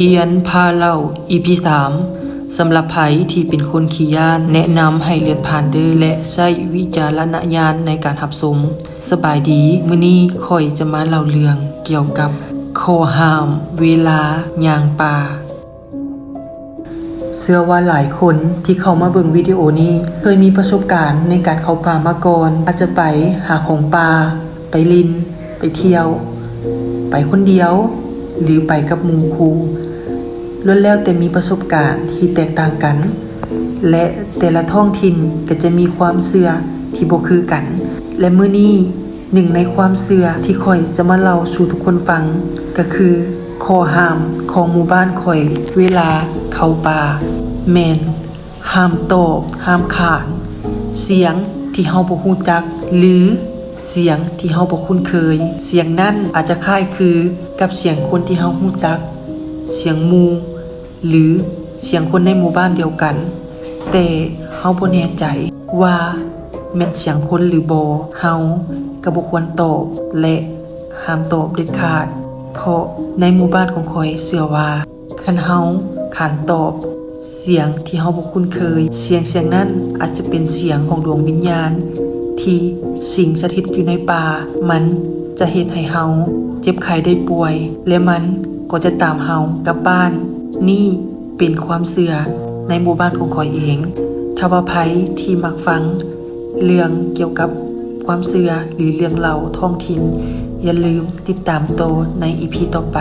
ອຽນພາເລົ່າ ອີ ພີ ສາມ ສຳລັບໃຜທີ່ເປັນຄົນຂີ້ຢ້ານ ແນະນຳໃຫ້ເລື່ອນຜ່ານເດີ້ ແລະ ໃຊ້ວິຈາລະນະຍານໃນການຮັບຊົມ. ສະບາຍດີ, ມື້ນີ້ຂ້ອຍຈະມາເລົ່າເລື່ອງກ່ຽວກັບຂໍ້ຫ້າມເວລາຍ່າງປ່າ. ເຊື່ອວ່າຫຼາຍຄົນທີ່ເຂົ້າມາເບິ່ງວິດີໂອນີ້ ເຄີຍມີປະສົບການໃນການເຂົ້າປ່າມາກ່ອນ, ອາດຈະໄປຫາຂອງປ່າ, ໄປຫຼິ້ນ, ໄປທ່ຽວ, ໄປຄົນດຽວ ຫຼື ໄປກັບໝູ່ຄູ່, ລ້ວນແລ້ວແຕ່ມີປະສົບການທີ່ແຕກຕ່າງກັນ ແລະ ແຕ່ລະທ້ອງຖິ່ນກໍຈະມີຄວາມເຊື່ອທີ່ບໍ່ຄືກັນ. ແລະ ມື້ນີ້ ໜຶ່ງໃນຄວາມເຊື່ອທີ່ຂ້ອຍຈະມາເລົ່າສູ່ທຸກຄົນຟັງ ກໍຄືຂໍ້ຫ້າມຂອງໝູ່ບ້ານຂ້ອຍເວລາເຂົ້າປ່າ ແມ່ນ ຫ້າມຕອບ, ຫ້າມຂານສຽງທີ່ເຮົາບໍ່ຮູ້ຈັກ ຫຼື ສຽງທີ່ເຮົາບໍ່ຄຸ້ນເຄີຍ. ສຽງນັ້ນອາດຈະຄ້າຍຄືກັບສຽງຄົນທີ່ເຮົາຮູ້ຈັກ, ສຽງໝູ່ ຫຼື ສຽງຄົນໃນໝູ່ບ້ານດຽວກັນ, ແຕ່ເຮົາບໍ່ແນ່ໃຈວ່າແມ່ນສຽງຄົນຫຼືບໍ່, ເຮົາກໍບໍ່ຄວນຕອບ ແລະ ຫ້າມຕອບເດັດຂາດ, ເພາະໃນໝູ່ບ້ານຂອງຂ້ອຍເຊື່ອວ່າ ຄັນເຮົາຂານຕອບສຽງທີ່ເຮົາບໍ່ຄຸ້ນເຄີຍ, ສຽງສຽງນັ້ນອາດຈະເປັນສຽງຂອງດວງວິນຍານທີ່ສິງສະຖິດຢູ່ໃນປ່າ, ມັນຈະເຮັດໃຫ້ເຮົາເຈັບໄຂ້ໄດ້ປ່ວຍ ແລະ ມັນກໍຈະຕາມເຮົາກັບບ້ານ. ນີ້ເປັນຄວາມເຊື່ອໃນໝູ່ບ້ານຂອງຂ້ອຍເອງ. ຖ້າວ່າໃຜທີ່ມັກຟັງເລື່ອງກ່ຽວກັບຄວາມເຊື່ອ ຫຼື ເລື່ອງເລົ່າທ້ອງຖິ່ນ, ຢ່າລືມຕິດຕາມຕໍ່ໃນ ອີ ພີ ຕໍ່ໄປ.